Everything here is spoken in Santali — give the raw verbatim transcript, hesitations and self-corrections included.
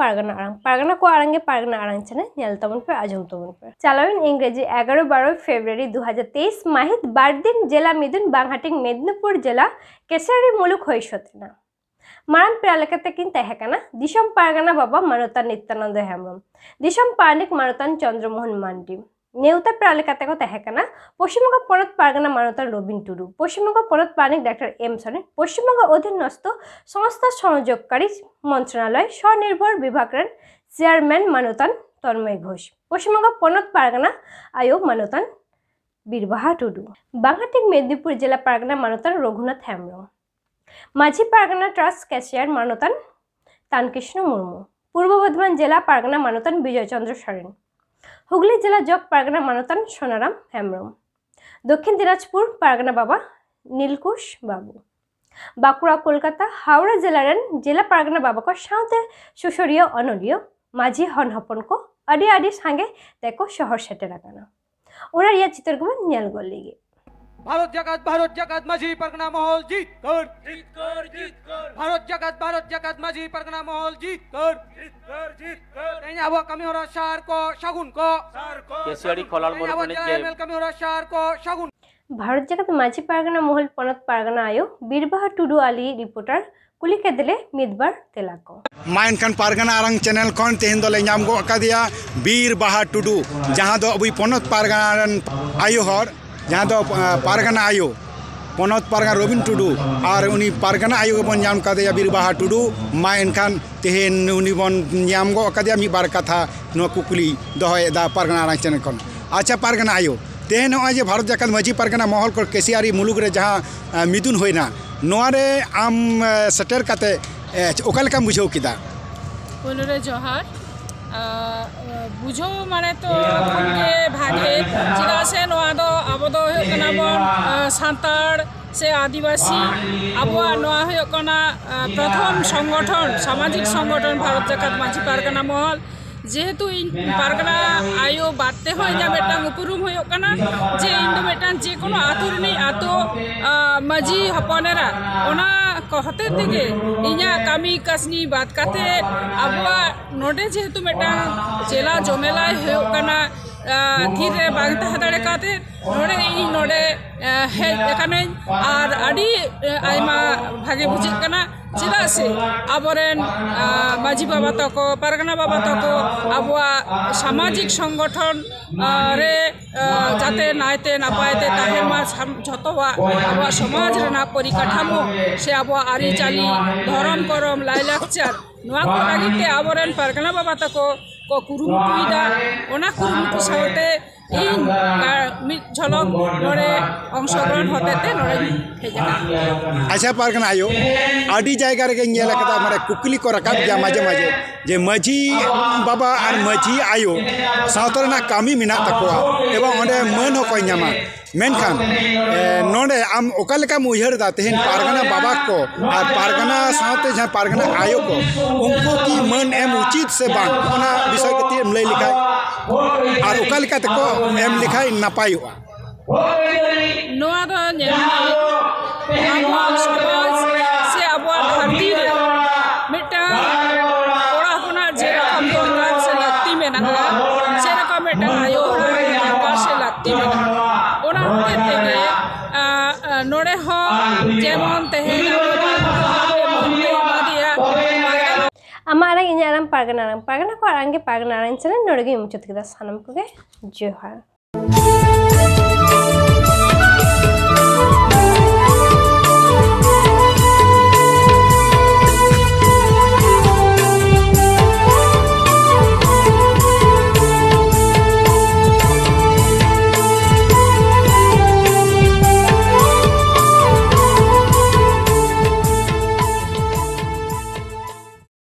ᱯᱟᱨᱜᱟᱱᱟ ᱟᱲᱟᱝ, ᱯᱟᱨᱜᱟᱱᱟ ᱠᱚ ᱟᱲᱟᱝ ᱜᱮ ᱯᱟᱨᱜᱟᱱᱟ ᱟᱲᱟᱝ ᱪᱮᱱᱮᱞ, ᱧᱮᱞ ᱛᱟᱵᱚᱱ ᱯᱮ, ᱟᱸᱡᱚᱢ ᱛᱟᱵᱚᱱ ᱯᱮ᱾ ᱪᱟᱞᱟᱣᱮᱱ ᱤᱝᱨᱮᱡᱤ ᱮᱜᱟᱨᱚ ᱵᱟᱨᱚ ᱯᱷᱮᱵᱨᱩᱣᱟᱨᱤ ᱫᱩ ᱦᱟᱡᱟᱨ ᱛᱮᱭᱤᱥ ᱢᱟᱹᱦᱤᱛ ᱵᱟᱨ ᱫᱤᱱ ᱡᱮᱞᱟ ᱢᱤᱫᱩᱱ ᱵᱟᱝᱦᱟᱴᱤᱝ ᱢᱮᱫᱽᱱᱤᱯᱩᱨ ᱡᱮᱞᱟ ᱠᱮᱥᱤᱭᱟᱨᱤ ᱢᱩᱞᱩᱠ ᱦᱩᱭ ᱥᱟᱹᱛ ᱮᱱᱟ᱾ ᱢᱟᱨᱟᱝ ᱯᱮᱲᱟ ᱞᱮᱠᱟᱛᱮ ᱠᱤᱱ ᱛᱟᱦᱮᱸ ᱠᱟᱱᱟ ᱫᱤᱥᱚᱢ ᱯᱟᱨᱜᱟᱱᱟ ᱵᱟᱵᱟ ᱢᱟᱱᱚᱛᱟᱱ ᱱᱤᱛᱭᱟᱱᱚᱱᱫᱚ ᱦᱮᱢᱵᱨᱚᱢ, ᱫᱤᱥᱚᱢ ᱯᱟᱨᱟᱱᱤᱠ ᱢᱟᱱᱚᱛᱟᱱ ᱪᱚᱱᱫᱨᱚ ᱢᱳᱦᱚᱱ ᱢᱟᱱᱰᱤ, ᱱᱮᱣᱛᱟ ᱯᱮᱲᱟ ᱞᱮᱠᱟᱛᱮ ᱠᱚ ᱛᱟᱦᱮᱸ ᱠᱟᱱᱟ ᱯᱚᱥᱪᱤᱢ ᱵᱚᱝᱜᱚ ᱯᱚᱱᱚᱛ ᱯᱟᱨᱜᱟᱱᱟ ᱢᱟᱱᱚᱛᱟᱱ ᱨᱚᱵᱤᱱ ᱴᱩᱰᱩ, ᱯᱚᱥᱪᱤᱢ ᱵᱚᱝᱜᱚ ᱯᱚᱱᱚᱛ ᱯᱟᱨᱟᱱᱤᱠ ᱰᱟᱠᱛᱟᱨ ᱮᱢ ᱥᱚᱨᱮᱱ, ᱯᱚᱥᱪᱤᱢ ᱵᱚᱝᱜᱚ ᱚᱫᱷᱤᱱᱚᱥᱛᱷᱚ ᱥᱚᱝᱥᱛᱷᱟ ᱥᱚᱦᱚᱡᱳᱜᱽᱠᱟᱨᱤ ᱢᱚᱱᱛᱨᱚᱱᱟᱞᱚᱭ ᱥᱚᱱᱤᱨᱵᱷᱚᱨ ᱵᱤᱵᱷᱟᱜᱽ ᱨᱮᱱ ᱪᱮᱭᱟᱨᱢᱮᱱ ᱢᱟᱱᱚᱛᱟᱱ ᱛᱚᱱᱢᱚᱭ ᱜᱷᱳᱥ, ᱯᱚᱥᱪᱤᱢ ᱵᱚᱝᱜᱚ ᱯᱚᱱᱚᱛ ᱯᱟᱨᱜᱟᱱᱟ ᱟᱭᱳ ᱢᱟᱱᱚᱛᱟᱱ ᱵᱤᱨᱵᱟᱦᱟ ᱴᱩᱰᱩ, ᱵᱟᱝᱦᱟᱴᱤᱝ ᱢᱮᱫᱽᱱᱤᱯᱩᱨ ᱡᱮᱞᱟ ᱯᱟᱨᱜᱟᱱᱟ ᱢᱟᱱᱚᱛᱟᱱ ᱨᱚᱜᱷᱩᱱᱟᱛᱷ ᱦᱮᱢᱵᱨᱚᱢ, ᱢᱟᱹᱡᱷᱤ ᱯᱟᱨᱜᱟᱱᱟ ᱴᱨᱟᱥᱴ ᱠᱮᱥᱤᱭᱟᱨ ᱢᱟᱱᱚᱛᱟᱱ ᱛᱟᱱᱠᱨᱤᱥᱱᱚ ᱢᱩᱨᱢᱩ, ᱯᱩᱨᱵᱚ ᱵᱚᱨᱫᱷᱚᱢᱟᱱ ᱡᱮᱞᱟ ᱯᱟᱨᱜᱟᱱᱟ ᱢᱟᱱᱚᱛᱟᱱ ᱵᱤᱡᱚᱭ ᱪᱚᱱᱫᱨᱚ ᱥᱚᱨᱮᱱ, ᱦᱩᱜᱽᱞᱤ ᱡᱮᱞᱟ ᱡᱚᱜᱽ ᱯᱟᱨᱜᱟᱱᱟ ᱢᱟᱱᱚᱛᱟᱱ ᱥᱳᱱᱟᱨᱟᱢ ᱦᱮᱢᱵᱨᱚᱢ, ᱫᱚᱠᱠᱷᱤᱱ ᱫᱤᱱᱟᱡᱽᱯᱩᱨ ᱯᱟᱨᱜᱟᱱᱟ ᱵᱟᱵᱟ ᱱᱤᱞᱠᱩᱥ ᱵᱟᱵᱩ, ᱵᱟᱸᱠᱩᱲᱟ, ᱠᱳᱞᱠᱟᱛᱟ, ᱦᱟᱣᱲᱟ ᱡᱮᱞᱟ ᱨᱮᱱ ᱡᱮᱞᱟ ᱯᱟᱨᱜᱟᱱᱟ ᱵᱟᱵᱟ ᱠᱚ ᱥᱟᱶᱛᱮ ᱥᱩᱥᱟᱹᱨᱤᱭᱟᱹ, ᱚᱱᱚᱞᱤᱭᱟᱹ, ᱢᱟᱹᱡᱷᱤ ᱦᱚᱱ ᱦᱚᱯᱚᱱ ᱠᱚ ᱟᱹᱰᱤ ᱟᱹᱰᱤ ᱥᱟᱸᱜᱮ ᱛᱮᱠᱚ ᱥᱚᱦᱚᱨ ᱥᱮᱴᱮᱨ ᱟᱠᱟᱱᱟ᱾ ᱚᱱᱟ ᱨᱮᱭᱟᱜ ᱪᱤᱛᱟᱹᱨ ᱠᱚᱵᱚᱱ ᱧᱮᱞ ᱜᱚᱫ ᱞᱮᱜᱮ᱾ ᱵᱷᱟᱨᱚᱛ ᱡᱟᱠᱟᱛ, ᱵᱷᱟᱨᱚᱛ ᱡᱟᱠᱟᱛ ᱢᱟᱹᱡᱷᱤ ᱯᱟᱨᱜᱟᱱᱟ ᱢᱚᱦᱚᱞ ᱡᱤᱛᱠᱟᱹᱨ᱾ ᱡᱤᱛᱠᱟᱹᱨ, ᱡᱤᱛᱠᱟᱹᱨ᱾ ᱵᱷᱟᱨᱚᱛ ᱡᱟᱠᱟᱛ, ᱵᱷᱟᱨᱚᱛ ᱡᱟᱠᱟᱛ ᱢᱟᱹᱡᱷᱤ ᱯᱟᱨᱜᱟᱱᱟ ᱢᱚᱦᱚᱞ ᱡᱤᱛᱠᱟᱹᱨ᱾ ᱡᱤᱛᱠᱟᱹᱨ, ᱡᱤᱛᱠᱟᱹᱨ᱾ ᱛᱮᱦᱮᱧ ᱟᱵᱚᱣᱟᱜ ᱠᱟᱹᱢᱤ ᱦᱚᱨᱟ ᱥᱟᱨ ᱠᱚ, ᱥᱟᱹᱜᱩᱱ ᱠᱚ᱾ ᱥᱟᱨ ᱠᱚ, ᱠᱮᱥᱤᱭᱟᱲᱤ ᱥᱟᱹᱜᱩᱱ ᱠᱚ᱾ ᱠᱷᱚᱞᱟᱲ ᱛᱮᱦᱮᱧ ᱢᱚᱨᱩ ᱟᱵᱚᱣᱟᱜ ᱠᱚ ᱡᱟᱭᱜᱟ ᱧᱮᱞ᱾ ᱮᱢ ᱮᱞ ᱠᱟᱹᱢᱤ ᱦᱚᱨᱟ ᱥᱟᱨ ᱠᱚ, ᱥᱟᱹᱜᱩᱱ᱾ ᱵᱷᱟᱨᱚᱛ ᱡᱟᱠᱟᱛ ᱢᱟᱹᱡᱷᱤ ᱯᱟᱨᱜᱟᱱᱟ ᱢᱚᱦᱚᱞ ᱯᱚᱱᱚᱛ ᱯᱟᱨᱜᱟᱱᱟ ᱟᱭᱳ ᱵᱤᱨᱵᱟᱦᱟ ᱴᱩᱰᱩ ᱟᱞᱤ ᱨᱤᱯᱳᱨᱴᱟᱨ ᱠᱩᱞᱤ ᱠᱮᱫᱮᱞᱮ ᱢᱤᱫ ᱵᱟᱨ ᱛᱮᱞᱟ ᱠᱚ᱾ ᱢᱟ ᱮᱱᱠᱷᱟᱱ ᱯᱟᱨᱜᱟᱱᱟ ᱟᱲᱟᱝ ᱪᱮᱱᱮᱞ ᱠᱷᱚᱱ ᱛᱮᱦᱮᱧ ᱫᱚᱞᱮ ᱧᱟᱢ ᱜᱚᱫ ᱠᱟᱫᱮᱭᱟ ᱵᱤᱨ ᱵᱟᱦᱟ ᱴᱩᱰᱩ, ᱡᱟᱦᱟᱸ ᱫᱚ ᱟᱵᱚᱭᱤᱡ ᱯᱚᱱᱚᱛ ᱯᱟᱨᱜᱟᱱᱟ ᱨᱮᱱ ᱟᱭᱳ ᱦᱚᱲ, ᱡᱟᱦᱟᱸ ᱫᱚ, ᱟ, ᱯᱟᱨᱜᱟᱱᱟ ᱟᱭᱳ, ᱯᱚᱱᱚᱛ ᱯᱟᱨᱜᱟᱱᱟ ᱨᱚᱵᱤᱱ ᱴᱩᱰᱩ, ᱟᱨ ᱩᱱᱤ ᱯᱟᱨᱜᱟᱱᱟ ᱟᱭᱳ ᱜᱮᱵᱚᱱ ᱧᱟᱢ ᱠᱟᱫᱮᱭᱟ ᱵᱤᱨ ᱵᱟᱦᱟ ᱴᱩᱰᱩ᱾ ᱢᱟ ᱮᱱᱠᱷᱟᱱ ᱛᱮᱦᱮᱧ ᱩᱱᱤ ᱵᱚᱱ ᱧᱟᱢ ᱜᱚᱫ ᱠᱟᱫᱮᱭᱟ, ᱢᱤᱫ ᱵᱟᱨ ᱠᱟᱛᱷᱟ ᱱᱚᱣᱟ ᱠᱩᱠᱞᱤ ᱫᱚᱦᱚᱭᱮᱫᱟ ᱯᱟᱨᱜᱟᱱᱟ ᱟᱲᱟᱝ ᱪᱮᱱᱮᱞ ᱠᱷᱚᱱ᱾ ᱟᱪᱪᱷᱟ ᱯᱟᱨᱜᱟᱱᱟ ᱟᱭᱳ, ᱛᱮᱦᱮᱧ ᱱᱚᱜᱼᱚᱭ ᱡᱮ ᱵᱷᱟᱨᱚᱛ ᱡᱟᱠᱟᱛ ᱢᱟᱹᱡᱷᱤ ᱯᱟᱨᱜᱟᱱᱟ ᱢᱚᱦᱚᱞ ᱠᱚ ᱠᱮᱥᱤᱭᱟᱨᱤ ᱢᱩᱞᱩᱠ ᱨᱮ ᱡᱟᱦᱟᱸ, ᱟ, ᱢᱤᱫᱩᱱ ᱦᱩᱭᱱᱟ, ᱱᱚᱣᱟ ᱨᱮ ᱟᱢ, ᱟ, ᱥᱮᱴᱮᱨ ᱠᱟᱛᱮ, ᱮ, ᱚᱠᱟ ᱞᱮᱠᱟᱢ ᱵᱩᱡᱷᱟᱹᱣ ᱠᱮᱫᱟ? ᱯᱳᱭᱞᱳ ᱨᱮ ᱡᱚᱦᱟᱨ᱾ ᱟ, ᱵᱩᱡᱷᱟᱹᱣ ᱢᱟᱱᱮ ᱛᱚ ᱠᱷᱩᱵ ᱜᱮ ᱵᱷᱟᱜᱮ, ᱪᱮᱫᱟᱜ ᱥᱮ ᱱᱚᱣᱟ ᱫᱚ ᱟᱵᱚ ᱫᱚ ᱦᱩᱭᱩᱜ ᱠᱟᱱᱟ ᱵᱚᱱ, ᱟ, ᱥᱟᱱᱛᱟᱲ ᱥᱮ ᱟᱹᱫᱤᱵᱟᱹᱥᱤ᱾ ᱟᱵᱚᱣᱟᱜ ᱱᱚᱣᱟ ᱦᱩᱭᱩᱜ ᱠᱟᱱᱟ, ᱟ, ᱯᱨᱚᱛᱷᱚᱢ ᱥᱚᱝᱜᱚᱴᱷᱚᱱ, ᱥᱟᱢᱟᱡᱤᱠ ᱥᱚᱝᱜᱚᱴᱷᱚᱱ ᱵᱷᱟᱨᱚᱛ ᱡᱟᱠᱟᱛ ᱢᱟᱹᱡᱷᱤ ᱯᱟᱨᱜᱟᱱᱟ ᱢᱚᱦᱚᱞ᱾ ᱡᱮᱦᱮᱛᱩ ᱤᱧ ᱯᱟᱨᱜᱟᱱᱟ ᱟᱭᱳ ᱵᱟᱫ ᱛᱮᱦᱚᱸ ᱤᱧᱟᱹᱜ ᱢᱤᱫᱴᱟᱝ ᱩᱯᱨᱩᱢ ᱦᱩᱭᱩᱜ ᱠᱟᱱᱟ ᱡᱮ ᱤᱧ ᱫᱚ ᱢᱤᱫᱴᱟᱝ ᱡᱮᱠᱳᱱᱳ ᱟᱛᱳ ᱨᱤᱱᱤᱡ ᱟᱛᱳ, ᱟ, ᱢᱟᱹᱡᱷᱤ ᱦᱚᱯᱚᱱ ᱮᱨᱟ, ᱚᱱᱟ ᱠᱚ ᱦᱚᱛᱮ ᱛᱮᱜᱮ ᱤᱧᱟᱹᱜ ᱠᱟᱹᱢᱤ ᱠᱟᱹᱥᱱᱤ ᱵᱟᱫ ᱠᱟᱛᱮ ᱟᱵᱚᱣᱟᱜ ᱱᱚᱰᱮ ᱡᱮᱦᱮᱛᱩ ᱢᱤᱫᱴᱟᱝ ᱡᱮᱞᱟ ᱡᱚᱢᱮᱞᱟᱭ ᱦᱩᱭᱩᱜ ᱠᱟᱱᱟ, ᱟ, ᱛᱷᱤᱨ ᱨᱮ ᱵᱟᱝ ᱛᱟᱦᱮᱸ ᱫᱟᱲᱮ ᱠᱟᱛᱮ ᱱᱚᱰᱮ ᱤᱧ ᱱᱚᱰᱮ, ᱟ, ᱦᱮᱡ ᱟᱠᱟᱱᱟᱹᱧ᱾ ᱟᱨ ᱟᱹᱰᱤ, ᱟ, ᱟᱭᱢᱟ ᱵᱷᱟᱜᱮ ᱵᱩᱡᱷᱟᱹᱜ ᱠᱟᱱᱟ, ᱪᱮᱫᱟᱜ ᱥᱮ ᱟᱵᱚᱨᱮᱱ, ᱟ, ᱢᱟᱹᱡᱷᱤ ᱵᱟᱵᱟ ᱛᱟᱠᱚ, ᱯᱟᱨᱜᱟᱱᱟ ᱵᱟᱵᱟ ᱛᱟᱠᱚ ᱟᱵᱚᱣᱟᱜ ᱥᱟᱢᱟᱡᱤᱠ ᱥᱚᱝᱜᱚᱴᱷᱚᱱ, ᱟ, ᱨᱮ ᱟ, ᱡᱟᱛᱮ ᱱᱟᱭᱛᱮ ᱱᱟᱯᱟᱭ ᱛᱮ ᱛᱟᱦᱮᱱ ᱢᱟ ᱥᱟᱢ-, ᱡᱷᱚᱛᱚᱣᱟᱜ ᱟᱵᱚᱣᱟᱜ ᱥᱚᱢᱟᱡᱽ ᱨᱮᱱᱟᱜ ᱯᱚᱨᱤᱠᱟᱴᱷᱟᱢᱳ ᱥᱮ ᱟᱵᱚᱣᱟᱜ ᱟᱹᱨᱤᱪᱟᱹᱞᱤ, ᱫᱷᱚᱨᱚᱢ ᱠᱚᱨᱚᱢ, ᱞᱟᱭᱞᱟᱠᱪᱟᱨ, ᱱᱚᱣᱟ ᱠᱚ ᱞᱟᱹᱜᱤᱫ ᱛᱮ ᱟᱵᱚᱨᱮᱱ ᱯᱟᱨᱜᱟᱱᱟ ᱵᱟᱵᱟ ᱛᱟᱠᱚ ᱠᱚ ᱠᱩᱨᱩᱢᱩᱴᱩᱭᱮᱫᱟ᱾ ᱚᱱᱟ ᱠᱩᱨᱩᱢᱩᱴᱩ ᱥᱟᱶᱛᱮ ᱤᱧ, ᱟ, ᱢᱤᱫ ᱡᱷᱚᱞᱚᱠ ᱱᱚᱰᱮ ᱚᱝᱥᱚᱜᱨᱚᱦᱚᱱ ᱦᱚᱛᱮᱡ ᱛᱮ ᱱᱚᱰᱮᱧ ᱦᱮᱡ ᱟᱠᱟᱱᱟ᱾ ᱟᱪᱪᱷᱟ ᱯᱟᱨᱜᱟᱱᱟ ᱟᱭᱳ, ᱟᱹᱰᱤ ᱡᱟᱭᱜᱟ ᱨᱮᱜᱮᱧ ᱧᱮᱞ ᱟᱠᱟᱫᱟ, ᱢᱟᱱᱮ ᱠᱩᱠᱞᱤ ᱠᱚ ᱨᱟᱠᱟᱵ ᱜᱮᱭᱟ ᱢᱟᱡᱷᱮ ᱢᱟᱡᱷᱮ, ᱡᱮ ᱢᱟᱹᱡᱷᱤ ᱵᱟᱵᱟ ᱟᱨ ᱢᱟᱹᱡᱷᱤ ᱟᱭᱳ ᱥᱟᱶᱛᱟ ᱨᱮᱱᱟᱜ ᱠᱟᱹᱢᱤ ᱢᱮᱱᱟᱜ ᱛᱟᱠᱚᱣᱟ ᱮᱵᱚᱝ ᱚᱸᱰᱮ ᱢᱟᱹᱱ ᱦᱚᱸᱠᱚ ᱧᱟᱢᱟ, ᱢᱮᱱᱠᱷᱟᱱ, ᱮ, ᱱᱚᱰᱮ ᱟᱢ ᱚᱠᱟ ᱞᱮᱠᱟᱢ ᱩᱭᱦᱟᱹᱨ ᱮᱫᱟ, ᱛᱮᱦᱮᱧ ᱯᱟᱨᱜᱟᱱᱟ ᱵᱟᱵᱟ ᱠᱚ ᱟᱨ ᱯᱟᱨᱜᱟᱱᱟ ᱥᱟᱶᱛᱮ ᱡᱟᱦᱟᱸ ᱯᱟᱨᱜᱟᱱᱟ ᱟᱭᱳ ᱠᱚ, ᱩᱱᱠᱩ ᱠᱤ ᱢᱟᱹᱱ ᱮᱢ ᱩᱪᱤᱛ ᱥᱮ ᱵᱟᱝ, ᱚᱱᱟ ᱵᱤᱥᱚᱭ ᱠᱟᱹᱴᱤᱡ ᱮᱢ ᱞᱟᱹᱭ ᱞᱮᱠᱷᱟᱡ ᱟᱨ ᱚᱠᱟ ᱞᱮᱠᱟ ᱛᱮᱠᱚ ᱮᱢ ᱞᱮᱠᱷᱟᱡ ᱱᱟᱯᱟᱭᱚᱜᱼᱟ? ᱱᱚᱣᱟ ᱫᱚ ᱧᱮᱞ ᱢᱮ, ᱟᱵᱚᱣᱟᱜ ᱥᱚᱢᱟᱡᱽ ᱥᱮ ᱟᱵᱚᱣᱟᱜ ᱫᱷᱟᱹᱨᱛᱤ ᱨᱮ ᱢᱤᱫᱴᱟᱝ ᱠᱚᱲᱟ ᱦᱚᱯᱚᱱᱟᱜ ᱡᱮᱨᱚᱠᱚᱢ ᱫᱚᱨᱠᱟᱨ ᱥᱮ ᱞᱟᱹᱠᱛᱤ ᱢᱮᱱᱟᱜᱼᱟ, ᱥᱮᱨᱚᱠᱚᱢ ᱢᱤᱫᱴᱟᱝ ᱟᱭᱳ ᱦᱚᱲᱟᱜ ᱫᱚᱨᱠᱟᱨ ᱥᱮ ᱞᱟᱹᱠᱛᱤ ᱢᱮᱱᱟᱜᱼᱟ᱾ ᱚᱱᱟ ᱦᱚᱛᱮᱡ ᱛᱮᱜᱮ, ᱟ, ᱟ, ᱱᱚᱰᱮ ᱦᱚᱸ ᱡᱮᱢᱚᱱ ᱛᱮᱦᱮᱧ ᱟᱵᱚ ᱵᱚᱱ ᱮᱢᱟ ᱫᱮᱭᱟ, ᱟᱢᱟᱜ ᱟᱲᱟᱝ, ᱤᱧᱟᱹᱜ ᱟᱲᱟᱝ, ᱯᱟᱨᱜᱟᱱᱟ ᱟᱲᱟᱝ, ᱯᱟᱨᱜᱟᱱᱟ ᱠᱚ ᱟᱲᱟᱝ ᱜᱮ ᱯᱟᱨᱜᱟᱱᱟ ᱟᱲᱟᱝ ᱪᱮᱱᱮᱞ ᱱᱚᱰᱮ ᱜᱮᱧ ᱢᱩᱪᱟᱹᱫ ᱠᱮᱫᱟ᱾ ᱥᱟᱱᱟᱢ ᱠᱚᱜᱮ ᱡᱚᱦᱟᱨ᱾